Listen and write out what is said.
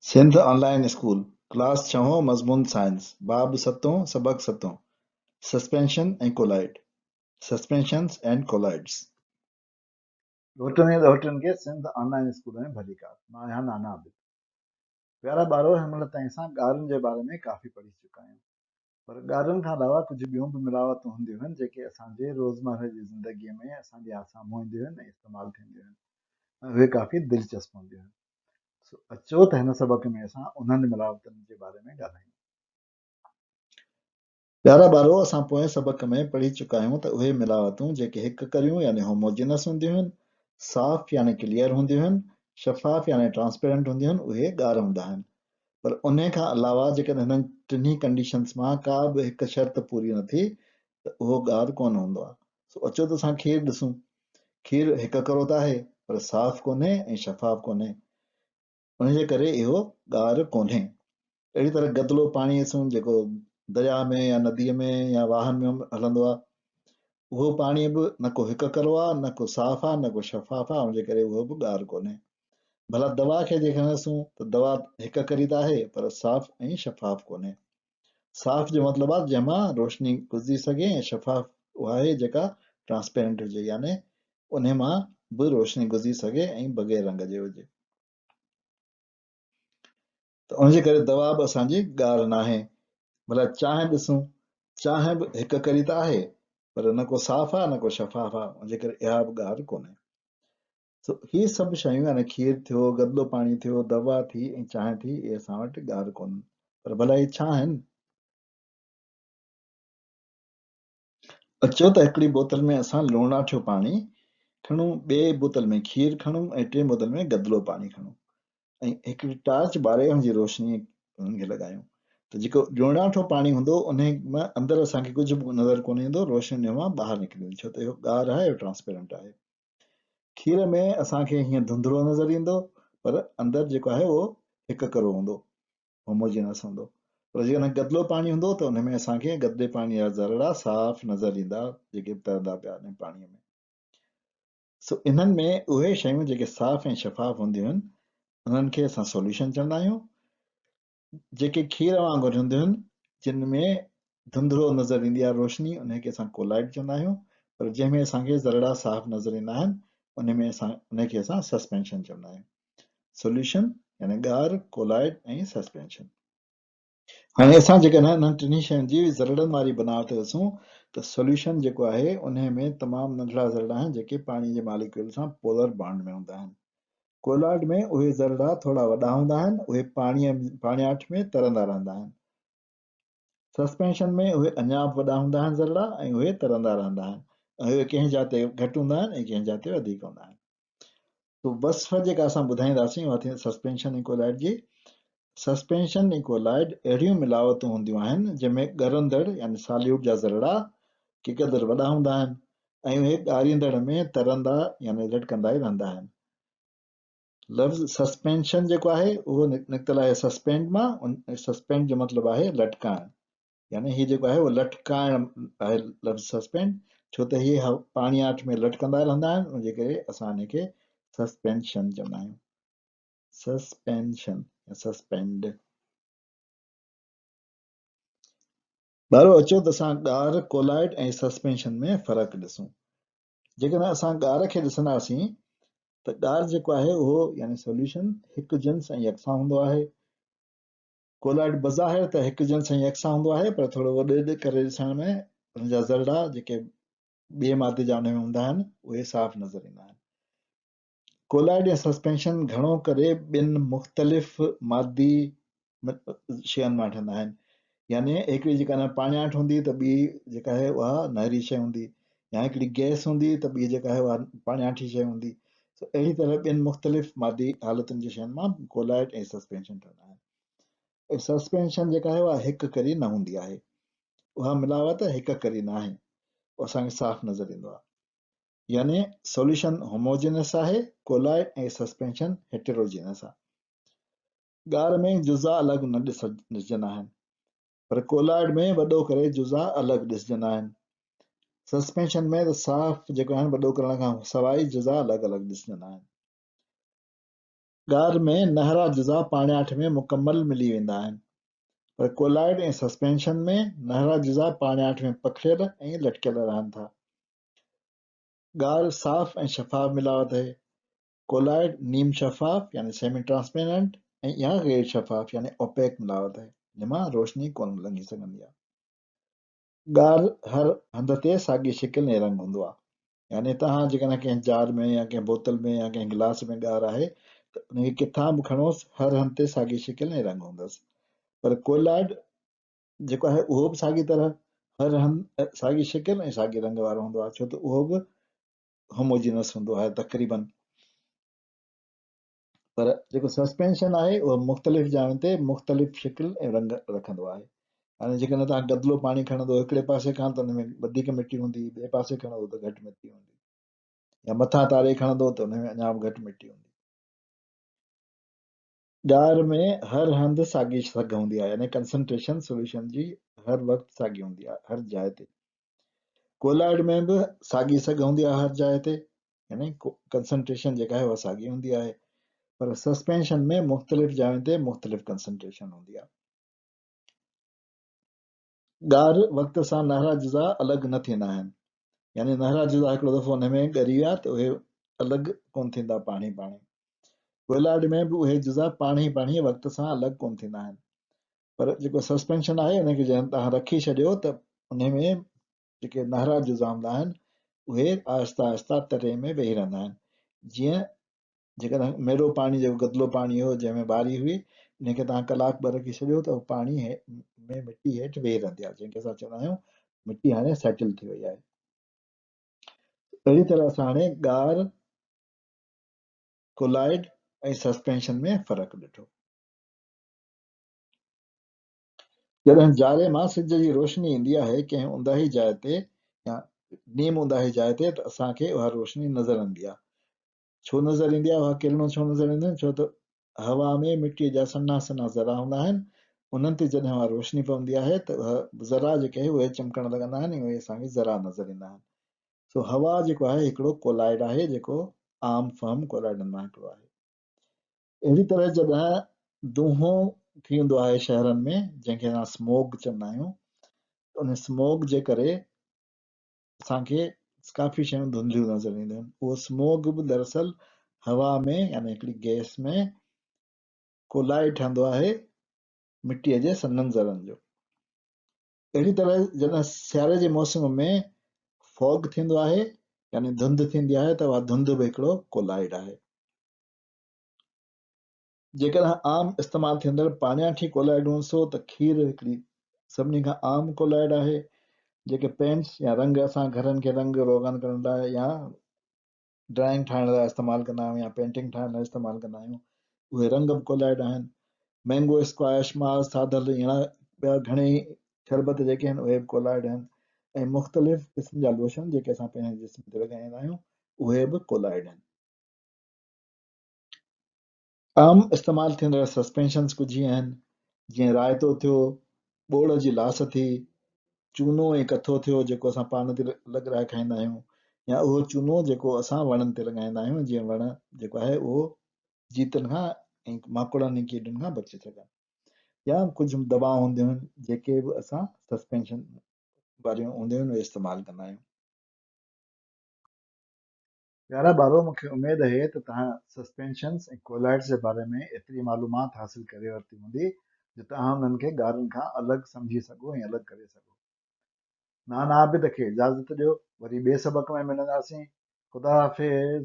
سنڌ آن line school, class ڇهون، مضمون science, باب ستون، سبق ستون، suspension ۽ colloid, Suspensions and Colloids. ڏوهٽن ۽ ڏوهٽين کي سنڌ آن لائين اسڪول ۾ ڀليڪار. مان آهيان نانا عابد. پيارا ٻارو هن مهل تائين اسان ڳارن جي باري ۾ ڪافي پڙهي چڪا آهيون. پر ڳارن کان علاوه ڪجهه ٻيون به ملاوتون هونديون آهن جيڪي اسان جي روزمره جي زندگيء ۾ اسان جي سامهون اينديون آهن ۽ استعمال ٿينديون آهن ۽ اهي ڪافي دلچسپ هونديون آهن. سو اچو ته هن سبق ۾ اسان انهن ملاوتن جي باري ۾ ڳالهايون. پيارا ٻارو اسان پوئين سبق ۾ پڙهي چڪا آهيون ته اهي ملاوتون جيڪي هڪ ڪريون يعني Homogeneous هونديون آهن، صاف يعني Clear هونديون آهن، شفاف يعني Transparent هونديون آهن اهي ڳار هوندا آهن. پر انهي کان علاوه جيڪڏهن هنن ٽنهي ڪنڊيشنز مان ڪا به هڪ شرط پوري نه ٿي ته اهو ڳار ڪونه هوندو آهي. سو اچو ته اسان کير ڏسون. کير هڪ ڪرو ته آهي پر صاف ڪونهي ۽ شفاف ڪونهي. ان جي ڪري اهو ڳار ڪونهي. اهڙي طرح گدلو پاڻي اسون جيڪو درياء ۾ يا نديء ۾ يا واهن ۾ هلندو آهي اهو پاڻي به نه ڪو هڪ ڪرو آهي نه ڪو صاف آهي نه ڪو شفاف آهي ان جي ڪري اهو به ڳار ڪونهي. ڀلا دوا کي جيڪڏهن ڏسون ته دوا هڪ ڪري ته آهي پر صاف ۽ شفاف ڪونهي. صاف جو مطلب آهي جنهن مان روشني گذري سگهي ۽ شفاف اها آهي جيڪا ٽرانسپيرنٽ هجي يعني انهي مان به روشني گذري سگهي ۽ بغير رنگ جي هجي. ته ان جي ڪري دوا به اسان جي ڳار ناهي. ڀلا چانهه ڏسون، چانهه به هڪ ڪري ته آهي پر نه ڪو صاف آهي نه ڪو شفاف آهي ان جي ڪري اها به ڳار ڪونهي. سو هي سڀ شيون يعني کير ٿيو، گدلو پاڻي ٿيو، دوا ٿي ۽ چانهه ٿي اهي اسان وٽ ڳار ڪونهن. پر ڀلا اهي ڇا آهن؟ اچو ته هڪڙي بوتل ۾ اسان لوڻاٺيو پاڻي کڻون، ٻي بوتل ۾ کير کڻون ۽ ٽين بوتل ۾ گدلو پاڻي کڻون ۽ هڪڙي ٽارچ ٻاري ان جي روشني انهن کي لڳايون ته جيڪو لوڻاٺو پاڻي هوندو انهي مان اندر اسان کي ڪجهه به نظر ڪونه ايندو، روشني انهي مان ٻاهر نڪري ويندي ڇو ته اهو ڳار آهي اهو ٽرانسپيرنٽ آهي. کير ۾ اسان کي هيئن ڌنڌلو نظر ايندو پر اندر جيڪو آهي اهو هڪ ڪرو هوندو، Homogeneous هوندو. پر جيڪڏهن گدلو پاڻي هوندو ته ان ۾ اسان کي گدلي پاڻي جا ذرڙا صاف نظر ايندا جيڪي به ترندا پيا ان پاڻي ۾. سو انهن ۾ اهي شيون جيڪي صاف ۽ شفاف هونديون آهن انهن کي اسان سوليوشن چوندا آهيون. جيڪي کير وانگر هونديون آهن، جن ۾ ڌنڌلو نظر ايندي آهي روشني، انهي کي اسان ڪولائيڊ چوندا آهيون، پر جنهن ۾ اسان کي ذرڙا صاف نظر ايندا آهن، انهي ۾ اسان انهي کي اسان سسپينشن چوندا آهيون. سوليوشن يعني ڳار، ڪولائيڊ ۽ سسپينشن. هاڻي اسان جيڪڏهن انهن ٽنهي شين جي ذرڙن واري بناوت تي ڏسون ته سوليوشن جيڪو آهي، انهي ۾ تمام ننڍڙا ذرڙا آهن جيڪي پاڻي جي ماليڪيول سان پولر بانڊ ۾ هوندا آهن. ڪولائيڊ ۾ اهي ذرڙا ٿورا وڏا هوندا آهن، اهي پاڻيء پاڻياٺ ۾ ترندا رهندا آهن. سسپينشن ۾ اهي اڃا به وڏا هوندا آهن ذرڙا ۽ اهي ترندا رهندا آهن ۽ اهي ڪنهن جاء تي گهٽ هوندا آهن ۽ ڪنهن جاء تي وڌيڪ هوندا آهن. سو وصف جيڪا اسان ٻڌائينداسين اها ٿيندي سسپينشن ۽ ڪولائيڊ جي. سسپينشن ۽ ڪولائيڊ اهڙيون ملاوتون هونديون آهن جنهن ۾ ڳرندڙ يعني ساليوٽ جا ذرڙا ڪي قدر وڏا هوندا آهن ۽ اهي ڳاريندڙ ۾ ترندا يعني لٽڪندا ئي رهندا آهن. لفظ سسپينشن جيڪو آهي اهو نڪتل آهي سسپينڊ مان، سسپينڊ جو مطلب آهي لٽڪائڻ، يعني هي جيڪو آهي اهو لٽڪائڻ آهي لفظ سسپينڊ، ڇو ته هي پاڻياٺ ۾ لٽڪندا رهندا آهن ان جي ڪري اسان ان کي سسپينشن چوندا آهيون. سسپينشن يا سسپينڊ. ٻارو اچو ته اسان ڳار، ڪولائيڊ ۽ سسپينشن ۾ فرق ڏسون. جيڪڏهن اسان ڳار کي ڏسنداسين ته ڳار جيڪو آهي اهو يعني سوليوشن هڪ جنس ۽ يڪسان هوندو آهي. ڪولائيڊ بظاهر ته هڪ جنس ۽ يڪسان هوندو آهي پر ٿورو وڏي ڪري ڏسڻ ۾ ان جا ذرڙا جيڪي ٻئي مادي جا ان ۾ هوندا آهن اهي صاف نظر ايندا آهن. ڪولائيڊ يا سسپينشن گهڻو ڪري ٻن مختلف مادي شين مان ٺهندا آهن يعني هڪڙي جيڪا نه پاڻياٺ هوندي ته ٻي جيڪا آهي اها نهري شيء هوندي يا هڪڙي گئس هوندي ته ٻي جيڪا آهي اها پاڻياٺي شيء هوندي سو اهڙي طرح ٻن مختلف مادي حالتن جي شين مان ڪولائيڊ ۽ سسپينشن ٺهندا آهن ۽ سسپينشن جيڪا آهي اها هڪ ڪري نه هوندي آهي اها ملاوت هڪ ڪري نه آهي اسان کي صاف نظر ايندو آهي يعني سوليوشن هوموجينس آهي، ڪولائيڊ ۽ سسپينشن هيٽيروجينس آهي. ڳار ۾ جزا الڳ نه ڏسجندا آهن، پر ڪولائيڊ ۾ وڏو ڪري جزا الڳ ڏسجندا آهن. سسپينشن ۾ ته صاف جيڪو آهن وڏو ڪرڻ کان سواء ئي جزا الڳ الڳ ڏسجندا آهن. ڳار ۾ نهرا جزا پاڻياٺ ۾ مڪمل ملي ويندا آهن، پر ڪولائيڊ ۽ سسپينشن ۾ نهرا جزا پاڻياٺ ۾ پکڙيل ۽ لٽڪيل رهن ٿا. ڳار صاف ۽ شفاف ملاوت آهي. ڪولائيڊ نيم شفاف يعني سيمي ٽرانسپيرنٽ ۽ يا غير شفاف يعني اوپيڪ ملاوت آهي، جنهن مان روشني ڪونه لنگهي سگهندي آهي. ڳار هر هنڌ تي ساڳي شڪل ۽ رنگ هوندو آهي. يعني توهان جيڪڏهن ڪنهن جار ۾ يا ڪنهن بوتل ۾ يا ڪنهن گلاس ۾ ڳار آهي ته ان کي ڪٿان به کڻوس هر هنڌ تي ساڳي شڪل ۽ رنگ هوندس. پر ڪولائيڊ جيڪو آهي اهو به ساڳي طرح هر هنڌ ساڳي شڪل ۽ ساڳي رنگ وارو هوندو آهي ڇو ته اهو به هوموجينس هوندو آهي تقريبن. پر جيڪو سسپينشن آهي اهو مختلف جاين تي مختلف شڪل ۽ رنگ رکندو آهي. يعني جيڪڏهن توهان گدلو پاڻي کڻندو هڪڙي پاسي کان ته ان ۾ وڌيڪ مٽي هوندي، ٻئي پاسي کڻندو ته گهٽ مٽي هوندي، يا مٿان تاري کڻندو ته ان ۾ اڃا به گهٽ مٽي هوندي. ڄار ۾ هر هنڌ ساڳي سگهه هوندي آهي، يعني ڪنسنٽريشن سوليوشن جي هر وقت ساڳي هوندي آهي هر جاء تي. ڪولائيڊ ۾ به ساڳي سگهه هوندي آهي هر جاء تي، يعني ڪنسنٽريشن جيڪا آهي اها ساڳي هوندي آهي، پر سسپينشن ۾ مختلف جاين تي مختلف ڪنسنٽريشن هوندي آهي. ڳار وقت سان نهرا جزا الڳ نه ٿيندا آهن، يعني نهرا جزا هڪڙو دفعو ان ۾ ڳري ويا ته اهي الڳ ڪونه ٿيندا پاڻهي پاڻهي. ڪولائيڊ ۾ به اهي جزا پاڻهي پاڻهي وقت سان الڳ ڪونه ٿيندا آهن، پر جيڪو سسپينشن آهي ان کي جڏهن توهان رکي ڇڏيو ته ان ۾ جيڪي نهرا جزا هوندا آهن اهي آهستي آهستي تري ۾ ويهي رهندا آهن. جيئن جيڪڏهن ميرو پاڻي جيڪو گدلو پاڻي هو جنهن ۾ ٻاري هئي ان کي توهان ڪلاڪ ٻه رکي ڇڏيو ته اهو پاڻي ۾ مٽي هيٺ ويهي رهندي آهي، جنهن کي اسان چوندا آهيون مٽي هاڻي سيٽل ٿي وئي آهي. اهڙي طرح اسان هاڻي ڳار، ڪولائيڊ ۽ سسپينشن ۾ فرق ڏٺو. جڏهن جاري مان سج جي روشني ايندي آهي ڪنهن اونداهي جاء تي يا نيم اونداهي جاء تي ته اسان کي اها روشني نظر ايندي آهي. ڇو نظر ايندي آهي؟ اها ڪرڻو ڇو نظر اينديون آهن؟ ڇو ته هوا ۾ مٽيء جا سنها سنها ذرا هوندا آهن، انهن تي جڏهن اها روشني پوندي آهي ته اها ذرا جيڪي آهي اهي چمڪڻ لڳندا آهن ۽ اهي اسان کي ذرا نظر ايندا آهن. سو هوا جيڪو آهي هڪڙو ڪولائيڊ آهي جيڪو عام فهم ڪولائيڊن مان هڪڙو آهي. اهڙي طرح جڏهن دونهون ٿي ويندو آهي شهرن ۾ جنهن کي اسان سموگ چوندا آهيون ته ان سموگ جي ڪري اسان کي ڪافي شيون ڌنڌليون نظر اينديون آهن. اهو سموگ به دراصل هوا ۾ يعني هڪڙي گئس ۾ ڪولائي ٺهندو آهي مٽيء جي سنهن ذرن جو. اهڙي طرح جڏهن سياري جي موسم ۾ فوگ ٿيندو آهي يعني ڌنڌ ٿيندي آهي ته اها ڌنڌ به هڪڙو ڪولائيڊ آهي. جيڪڏهن عام استعمال ٿيندڙ پاڻياٺي ڪولائيڊ هوندسو ته کير هڪڙي سڀني کان عام ڪولائيڊ آهي. جيڪي پينٽس يا رنگ اسان گهرن کي رنگ روغن ڪرڻ لاء يا ڊرائنگ ٺاهڻ لاء استعمال ڪندا آهيون يا پينٽنگ ٺاهڻ لاء استعمال ڪندا آهيون اهي رنگ به ڪولائيڊ آهن. مينگو اسڪواش، ماس ٿاڌل يا ٻيا گهڻيئي شربت جيڪي آهن اهي به ڪولائيڊ آهن ۽ مختلف قسم جا لوشن جيڪي اسان پنهنجي جسم تي لڳائيندا آهيون اهي به ڪولائيڊ آهن. عام استعمال ٿيندڙ سسپينشنز ڪجهه هي آهن، جيئن رائتو ٿيو، ٻوڙ جي لاس ٿي، چونو ۽ ڪٿو ٿيو جيڪو اسان پان تي لڳرائي کائيندا آهيون يا اهو چونو جيڪو اسان وڻن تي لڳائيندا آهيون جيئن وڻ جيڪو آهي اهو جيتن کان ۽ ماڪوڙن ۽ ڪيڙن کان بچي سگهن يا ڪجهه دوائون هونديون آهن جيڪي به اسان سسپينشن واريون هونديون آهن اهي استعمال ڪندا آهيون. پيارا ٻارو، مون کي اميد اهي ته توهان سسپينشنز ۽ ڪولائيڊز جي باري ۾ ايتري معلومات حاصل ڪري ورتي هوندي جو توهان انهن کي ڳارن کان الڳ سمجهي سگهو ۽ الڳ ڪري سگهو. نان عابد کي اجازت ڏيو، وري ٻئي سبق ۾ ملنداسين. خدا حافظ.